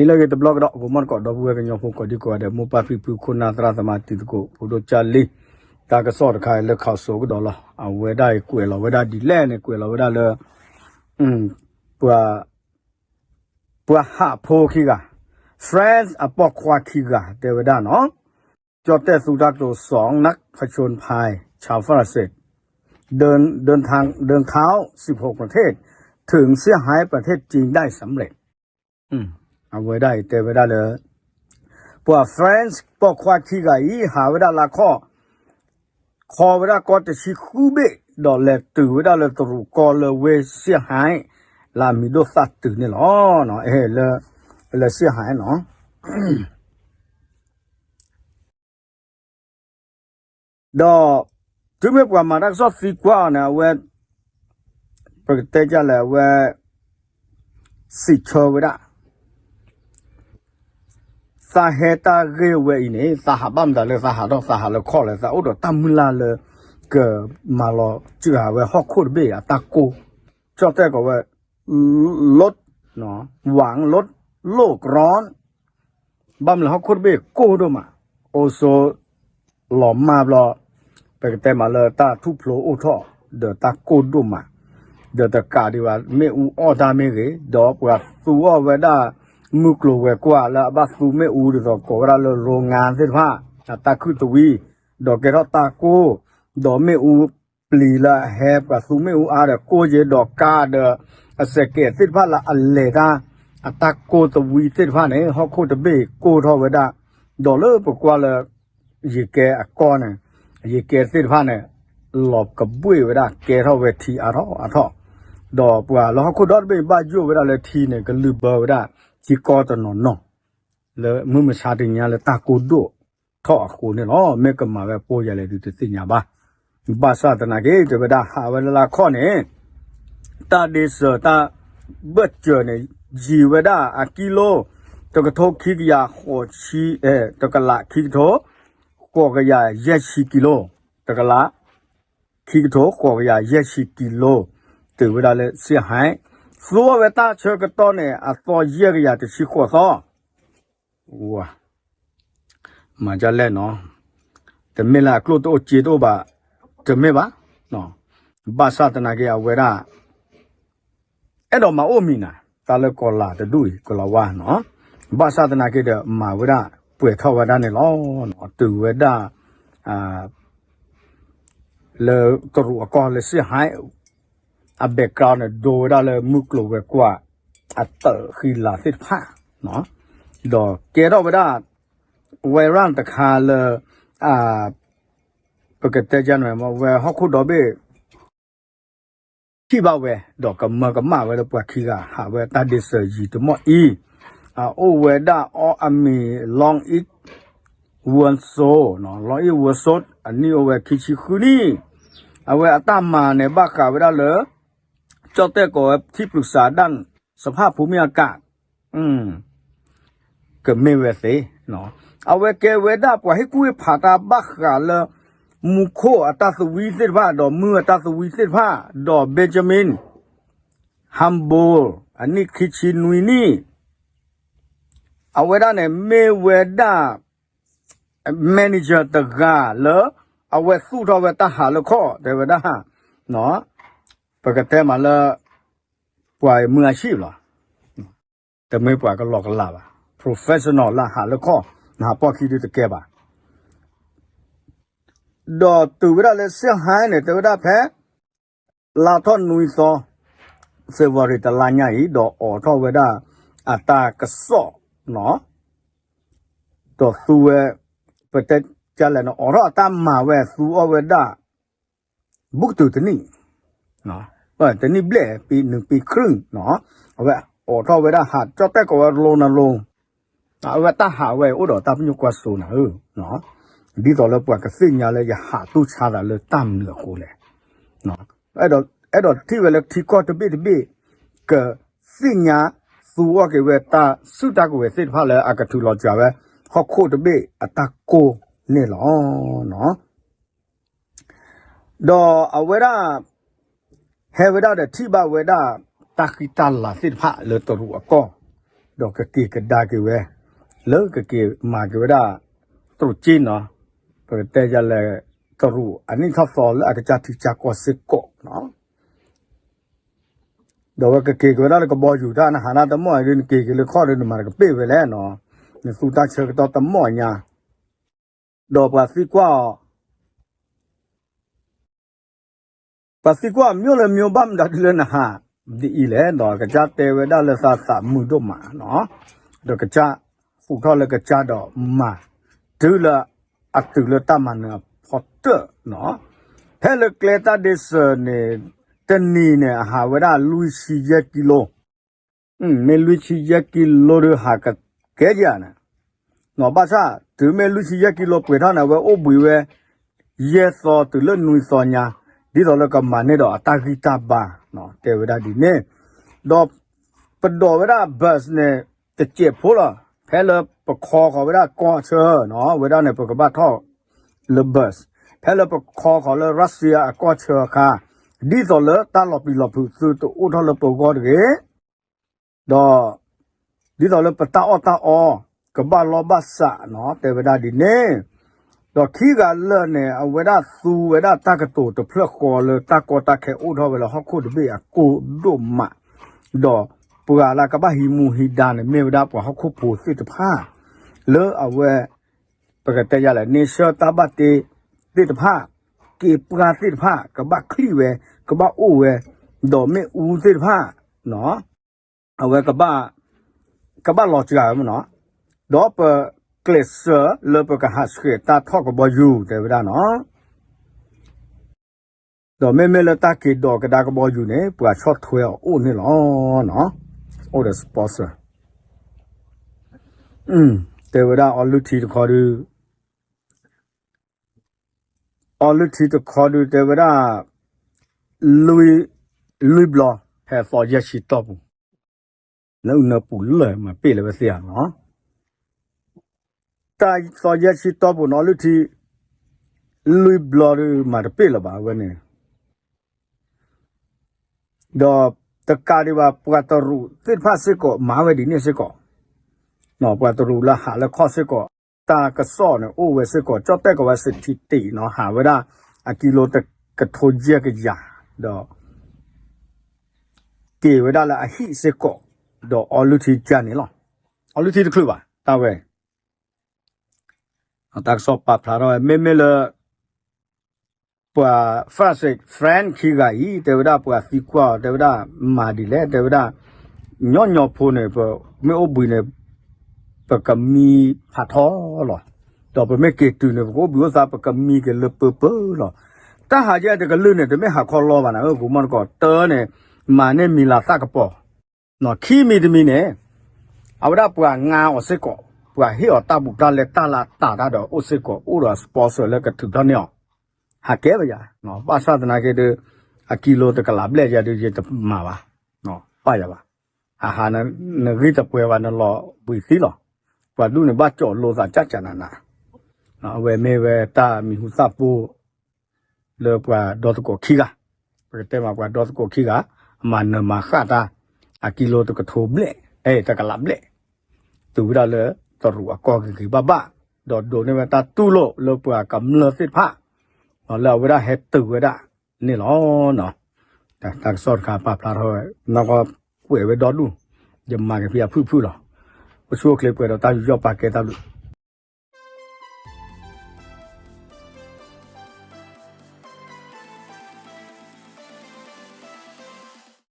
လၢဂ့ၤတဘျီကဒီး ဂီၤမီၢ်တကိး ဒီပုၢ်ဝဲၢ်ကညီဖိကိးဒံကိးဂၤဒဲး မိၢ်ပၢ်ဖံဖု ခိၣ်နၢ်သရၣ်သမါတံၤသကိး ဖိဒိၣ်ကၢ်လံၤ တၢ်ကစီၣ်တခါအံၤလၢ ခးစိကဒီးလီၤ. အဝဲဒၣ်အံၤ ကွဲးလီၤဝဲဒၣ်ဒ်လဲၣ်န့ၣ် ကွဲးလီၤဝဲဒၣ်လၢ ပှၤ ပှၤဟးဖိခံဂၤ France အပိာ်ခွါခံဂၤ တဲဝဲဒၣ်နီၤ เจ้าแต้สุดาโตสองนักผจญภัยชาวฝรั่งเศส เดินเดินทางเดินเท้า สิบหก ประเทศ ถึงเซี่ยงไฮ้ประเทศจีนได้สำเร็จ အဝဲဒၣ်အံၤတဲဝဲဒၣ်လၢ ပှၤ France ပိာ်ခွါခံဂၤအံၤ ဟးဝဲဒၣ်လၢခီၣ် ခီဝဲဒၣ်ကီၢ်တဆံဃုဘ့ၣ် ဒီးလဲၤတုၤဝဲဒၣ်လၢတရူးကီၢ်လၢဝ့ၢ် เซี่ยงไฮ้ လၢအမံၤဒိၣ်သၣ်တုၤန့ၣ်လီၤ. လၢ လၢ เซี่ยงไฮ้ နီၤ ဒီး တုၤမ့ၢ်ပှၤမၤတၢ်ကစီၣ်သံကွၢ်အီၤန့ၣ် အဝဲ ပကတဲဒ်လဲၣ် အဝဲ စံးဆၢဝဲဒၣ် သးဟဲတၢ်ဂ့ၢ်ဝဲအံၤန့ၣ် သးဟးဘၣ်မတၤလၢသးဟးထီၣ် သးဟးလၢခီၣ်လဲၣ် သးအိၣ်ဒီးတၢ်မုၢ်လၢ်လၢ ကမၤလီၤစၢၤဝဲဟီၣ်ခိၣ်တဘ့ၣ်အတၢ်ကိၢ် ကၠီၣ်တဲၣ်ကိးဝဲ လီ ဝၣ်လီ လိၣ်ကရီ ဘၣ်မနုၤလၢဟီၣ်ခိၣ်တဘ့ၣ်ကိၢ်ဒိၣ်မး အိၣ်ဆိး လီၤမၢ်ဘျီ ပကတဲမးလၢတၢ်ထူၣ်ဖျိအိၣ်ထီၣ် ဒီးတၢ်ကိၢ်ဒိၣ်မး ဒီးတကးဒံးဘၣ် မ့ၣ်အူအီၣ်တၢ်မ့ၢ်ဂ့ၤ ဒီးပှၤသူအီၣ်ဝဲဒၣ် မုၢ်ကျိၤဝဲၤကွာ်လၢအဘၣ်သူမ့ၣ်အူဒ်သိးကိးဝဲဒၣ်လၢ โรงงาน သ့ၣ်တဖၣ် အတၢ်ခုၣ်တဝံ ဒီးကဲထီၣ်တၢ်ကိၢ် ဒီးမ့ၣ်အူ ပျံၤလၢအဟဲပှၤသူမ့ၣ်အူအါဒီးကိၢ်က့ၤဒီးကါဒီး အစဲးကဲးသ့ၣ်တဖၣ်လၢအလဲၤတၢ် အတၢ်ကိၢ်တဝံသ့ၣ်တဖၣ်န့ၣ် ဟီၣ်ခိၣ်တဘ့ၣ်ကိၢ်ထီၣ်ဝဲဒၣ် ဒီးလၢပကွၢ်လၢ ယကဲအကီၢ်န့ၣ် ယကဲသ့ၣ်တဖၣ်န့ၣ် လီၤကဘှ့ၣ်ဝဲဒၣ် ကဲထီၣ်ဝဲထံအါထီၣ်အါထီၣ် ဒီးပှၤလၢဟီၣ်ခိၣ်ဒီတဘ့ၣ်ဘၣ်ယိၣ်ဝဲဒၣ်လၢထံန့ၣ် ကလုၢ်ဘၢဝဲဒၣ် ထံကီၢ်တနီၤနီၤ လၢမုၢ်မဆါတနံၤညါလၢတၢ်ကိၢ်ဒိၣ်ထီၣ်အဃိန့ၣ်လီၤ. မ့ၢ်ကမၤဝဲပိၢ်ယၤလဲၣ်ဒုးတသ့ၣ်ညါဘၣ်. ဘၣ်ဆၣ်သနာ်က့ တဲဝဲဒၣ်ဟးဝဲလၢလၢခီၣ်န့ၣ် တၢ်ဒ့စၢၤတၢ်ဘၢၣ်စၢၤန့ၣ် ယံၤဝဲဒၣ်အကံလိ တကထိခံကယၤဃိးဆံ တကလးခံကထိ ဃိးကယၤယဲၢ်ဆံကံလိ တကလး ခံကထိဃိးကယၤယဲၢ်ဆံကံလိ တုၤဝဲဒၣ်လၢ စံၣ်ဟဲ သူအီၣ်ဝဲတၢ်ဆၢကတီၢ်န့ၣ် အသီယဲၢ်ကယၤတဆံဃိးသီ ဝၤ မၤဒ်လဲၣ်နီၤ တမ့ၢ်လၢအကျိၣ်တအိၣ်စ့တအိၣ်ဘၣ် တမ့ၢ်ဘၣ် ဘၣ်ဆၣ်သနာ်က့ အဝဲဒၣ် အဲၣ်ဒိးမၤအိၣ်မံၤနၤ တၢ်လၢကီၤလၤတဒူၣ်အံၤ ကီၤလၤဝါနီၤ ဘၣ်ဆၣ်သနာ်က့ဒီး မၤဝဲဒၣ်ပှဲၤထီၣ်ဝဲဒၣ်န့ၣ်လီၤ. တုၤဝဲဒၣ် လၢတရူးအကီၢ်လၢ စံၣ်ဟဲ အ background န့ၣ် ဒိဝဲဒၣ်လၢမုၢ်ကျိၤဝဲၤကွာ် အတၢ်ဃံလၤသ့ၣ်တဖၣ် ဒီးကဲထီၣ်ဝဲဒၣ် ဝဲရၣ်တခါလၢ ပကတဲကန့ၣ် ဝဲဟီၣ်ခိၣ်ဒီဘ့ၣ် ထံၣ်ဘၣ်ဝဲ ဒီးကမၢကမၣ်ဝဲလၢပှၤခံဂၤ ဟးဝဲတၢ်ဒ့စၢၤယံၤတမီၢ်အံၤ အအိၣ်ဝဲဒၣ်အီၤအမံၤ Long Eat Won So, Long Eat Won So အနံၣ်အိၣ်ဝဲခံဆံဃုနံၣ် အဝဲအတၢ်မၤန့ၣ် ဘၣ်ဃးဝဲဒၣ်လၢ ကၠီၣ်တဲၣ်ကိးဝဲ ထံပျုၤစးဒၣ် စဖၣ်ဖူမ့ၢ်အကး ကမ့ၢ်ဝဲသ့ အဝဲကဲဝဲဒၣ်ပှၤဟ့ၣ်ကူၣ်ဟ့ၣ်ဖးတၢ်ဘၣ်ဃးလၢ မူခိၣ်အတၢ်သဝံသ့ၣ်တဖၣ် ဒီးမုၢ်အတၢ်သဝံသ့ၣ်တဖၣ် ဒီး Benjamin Humble အနံၣ်ခံဆံနွံနံၣ် အဝဲဒၣ်န့ၣ်မ့ၢ်ဝဲဒၣ် manager တဂၤလၢ အဝဲသူၣ်ထီၣ်ဝဲတၢ်ဟးလၢခီၣ် တဲဝဲဒၣ် ပကတဲမးလၢ ပှၤမုၢ်အဆံၣ်လီၤ တမ့ၢ်ပှၤကလီကလးဘၣ် professional လၢဟးလၢခီၣ် နဟးပီၢ်ခံဒုတကဲဘၣ် ဒီးတုၤဝဲဒၣ်လၢ စံၣ်ဟဲ န့ၣ် တဲဝဲဒၣ်ဖဲ လါထီၣ်နွံသီ February တလါညါအံၤ ဒီးအိးထီၣ်ဝဲဒၣ် အတၢ်ကစီၣ် ဒီးသူဝဲ ပတဲကလဲၣ်န့ၣ် အိးထီၣ်အတၢ်မၤဝဲ သူအီၣ်ဝဲဒၣ် ဘူးကတုၤတနံၣ် တနံၣ်ဘျဲၣ် ပံနုၤပံခရုၣ် အဝဲအိးထီၣ်ဝဲဒၣ်ဟး ကၠီၣ်တဲၣ်ကိးဝဲလိၤနၤလိၤ အဝဲတၢ်ဟးဝဲအိၣ်ဒီးတၢ်ပညိၣ်ကွၢ်စိနၤဧၢ ဒ်သိးလၢပှၤကသ့ၣ်ညါလၢယဟးတူၢ်ဆါသးလၢတၢ်မနုၤအဃိလဲၣ် အဲၣ်ဒိးထံၣ်ဝဲလၢထံကီၢ်တဘ့ၣ်တဘ့ၣ် ကသ့ၣ်ညါသူအီၣ်က့ၤဝဲတၢ်စုတၢ်ကဝဲၤသ့ၣ်တဖၣ်လၢအကထုးလီၤစှၤဝဲ ဟီၣ်ခိၣ်တဘ့ၣ်အတၢ်ကိၢ်န့ၣ်လီၤ. ဒီးအဝဲဒၣ် ဟဲဝဲဒၣ်ဒီးထံၣ်ဘၣ်ဝဲဒၣ် တၢ်ဃံတၢ်လၤသ့ၣ်တဖၣ်လၢတရူးအကီၢ် ဒီးကက့ၤကဒါက့ၤဝဲ လၢကက့ၤမၤက့ၤဝဲဒၣ် တရူးက့နီၤ, ပကတဲယၤလဲၣ် တရူးအနံၣ်ထီၣ်သီလၢအကစၢ်ထံကစၢ်ကီၢ်စ့ၢ်ကီးနီၤ. ဒီးဝဲကက့ၤက့ၤဝဲဒၣ်လၢကဘီယူၤတၢ် နဟးဒၣ်တမီၢ်အံၤဒုး နက့ၤက့ၤလၢခီၣ်ဒုး နမၤတကပ့ၢ်ဝဲလဲၣ်နီၤ, နသူတၢ်ဆၢကတီၢ်တမီၢ်ညါ ဒီးပှၤသံကွၢ်အီၤ ပှၤသံကွၢ်အီၤ မျိုးလၢမျိုး ဘၣ်မတၤဒ်လၢနဟးဒ်အံၤလဲၣ်, ဒီးကစၢ်တဲဝဲဒၣ်လၢသးသးမုာ်ဒိၣ်မးနီၤ, ဒီးကစၢ်ဃူးထီၣ်လၢကစၢ်ဒီးမၤ တုၤလၢအတုၤလၢတၢ်မၤနၢၤအဖီတၢၣ်နီၤ, ဖဲလၢကျဲတၢ်ဒ့စၢၤန့ၣ် တနံၤန့ၣ် အဟးဝဲဒၣ်လွံၢ်ဆံယဲၢ်ကံလိ မ့ၢ်လွံၢ်ဆံယဲၢ်ကံလိဒုး ဟးကကဲယၤန့ၣ်, ဘၣ်ဆၣ် တုၤမ့ၢ်လွံၢ်ဆံယဲၢ်ကံလိ ပှဲၤထီၣ်န့ၣ် အဝဲအိၣ်ဘှံးဝဲ ယဲၢ်သီတုၤလၢနွံသီညါ, ဒ်သိးလၢကမၤန့ၢ်ဒီးအတၢ်ဂံၢ်တၢ်ဘါ, တဲဝဲဒၣ်ဒ်န့ၣ်, ဒီးပဒိးဝဲဒၣ် bus န့ၣ် တစဲးဖိလီၤ, ဖဲလၢပခီဃီၤဝဲဒၣ်ကီၢ်ဆၢနီၤ, ဝဲဒၣ်န့ၣ် ပကဘၣ်ထီၣ်လၢ bus, ဖဲလၢပခီဃီၤလၢ Russia အကီၢ်ဆၢအခါ, ဒ်သိးလၢတၢ်လီၤပျံၤလီၤဖုးသုတအိၣ်ထီၣ်လၢပဂီၢ်တဂ့ၤ ဒီး ဒ်သိးလၢပတၢ်အီၣ်တၢ်အီ ကဘၣ်လီၢ်ဘၣ်စးနီၤ, တဲဝဲဒၣ်ဒ်န့ၣ်, ဒီးခံဂၤလၢာ်န့ၣ် အဝဲဒၣ်သူဝဲဒၣ်တၢ်ကတိၤတဖျၢၣ်ဃီလၢတၢ်ကီတၢ်ခဲအိၣ်ထီၣ်ဝဲလၢဟီၣ်ခိၣ်တဘ့ၣ်အကိၢ်ဒိၣ်မး, ဒီးပှၤလၢကဘၣ်ဟံးမူဟံးဒါန့ၣ် မ့ၢ်ဝဲဒၣ်ပှၤဟီၣ်ခိၣ်ဖိသ့ၣ်တဖၣ် လၢအဝဲ ပကတဲယၤလဲၣ် န့ဆၢၣ်တၢ်ဘၣ်တ့သ့ၣ်တဖၣ်, က့ၤပှၢ်သ့ၣ်တဖၣ် ကဘၣ်ချံၣ်ဝဲ, ကဘၣ်အိၣ်ဝဲ, ဒီးမ့ၣ်အူသ့ၣ်တဖၣ် အဝဲ ကဘၣ်လီၤစှၤဝဲမ့ၢ်နီၤ, ဒီးပကျဲးစၢးလၢပကဟးဆှဲးတၢ်ထီၣ်ကဘီယူၤ တဲဝဲဒၣ်နီၤ, ဒီးမ့မ့ၢ်လၢတၢ်က့ၤဒိးကဒါကဘီယူၤန့ၣ် ပှၤဆီၣ်ထွဲအီၤအိၣ်န့ၣ်လီၤ. အိၣ်ဒီး sponsor တဲဝဲဒၣ်အီလုၢ်ထံတခီဒု အီလုၢ်ထံတခီဒု တဲဝဲဒၣ် လွံၢ်ဘျီ ဖဲသီယဲၢ်ဆံတီၢ်ပူၤ, နအုၣ်နၢပူၤလၢာ်မၤပ့ၢ်လၢဝဲသ့ၣ်ဧါနီၤ, တၢ်သီယဲၢ်ဆံတီၢ်ပူၤန့ၣ် အီလုၢ်ထံ လွံၢ်ဘျီဒု မၤတပ့ၢ်လၢၤဘၣ်ဝဲန့ၣ် ဒီးတကးဒံးဘၣ် ပှၤတရူးသ့ၣ်တဖၣ်စ့ၢ်ကီး မၤဝဲဒ်န့ၣ်စ့ၢ်ကီး, ပှၤတရူးလၢဟးလၢခီၣ်စ့ၢ်ကီး တၢ်ကစီၣ်န့ၣ် အိၣ်ဝဲစ့ၢ်ကီး ကၠီၣ်တဲၣ်ကီးဝဲ စထံတံးနီၤ ဟးဝဲဒၣ် အကံလိတကထိယဲၢ်ကယၤ ဒီး က့ၤဝဲဒၣ်လၢအဟံၣ်စ့ၢ်ကီး ဒီးအီလုၢ်ထံကၢ်န့ၣ်လီၤ. အီလုၢ်ထံတချုးဘၣ် တၢ်ဝဲ တၢ်ကစီၣ်ပာ်ဖျါထီၣ်ဝဲ မ့မ့ၢ်လၢ ပှၤ first aid friend ခံဂၤအံၤ တဲဝဲဒၣ်ပှၤသံကွၢ်အီၤ တဲဝဲဒၣ် မၤဒ်လဲၣ် တဲဝဲဒၣ် ညီညီဖိန့ၣ် ပမ့ၢ်အိၣ်ဘှံးန့ၣ် ပကမံဖးထီလီၤ. ဒီးပမ့ၢ်က့ၤတုၤန့ၣ် ပကအိၣ်ဘှံးအိၣ်သါ ပကမံက့ၤလၢပၢပၢလီၤ. တၢ်ဟးယဲၢ်တကလုာ်န့ၣ် တမ့ၢ်ဟးခီလီဘၣ်နၤ ဂီၤမီၢ်တကိးတၢ်န့ၣ် မၤန့ၢ်မံၤလၤသၣ်ကပီၤ ခံမံၤတမံၤန့ၣ် အဝဲဒၣ်ပှၤငါအီၤစ့ၢ်ကီး ပှၤဟ့ၣ်အီၤတၢ်ဘူးတၢ်လဲတၢ်လၤတၢ်တၢ်ဒီးအိၣ်စ့ၢ်ကီး အိၣ်ဒီး sponsor လၢကထုးထီၣ်န့ၢ်အီၤ ဟးကဲဘၣ်ယၤ ဘၣ်ဆၣ်သနာ်က့ဒီး အကံလိတကလးဘျဲၣ်ယၤဒီး ယတမၤဘၣ် ပၢ်ယၤဘၣ် ဟးဟး နဂံၢ်တပှဲၤဘၣ် နလီၤဘှံးသံလီၤ. ပှၤဒူၣ်န့ၣ် ဘၣ်ကၠီၣ်လိသးကၠၢ်ကၠၢ်နးနး အဝဲမ့ၢ်ဝဲတၢ်မံၤဟူသၣ်ဖိ လၢပှၤဒီသကိးခံဂၤ ပကတဲမးပှၤဒီသကိးခံဂၤ အမၤနၢၤမၤဃၣ်တၢ် အကံလိတကထိဘျဲၣ် အဲ တကလးဘျဲၣ် တုၤဝဲဒၣ်လၢတရူးအကီၢ်ဂ့ၤဂ့ၤဘၣ်ဘၣ် ဒီးဒိးန့ၢ်ဝဲတၢ်တူၢ်လိာ်လၢပှၤကမျၢၢ်သ့ၣ်တဖၣ် လၢအဝဲဒၣ်ဟဲတုၤဝဲဒၣ်န့ၣ်လီၤ. တၢ်ကစီၣ်တခါပာ်ဖျါထီၣ်ဝဲ နီၢ်ကီၢ်ကွဲးဝဲဒီဒူၣ် ယမၤက့ၤဖဲအဖုၣ်ဖုၣ်လီၤ. အိၣ်ဆူၣ်အိၣ်ချ့ပှဲၤဒီးတၢ်ယူးယီၣ်ပာ်ကဲတၢ်ဘျုး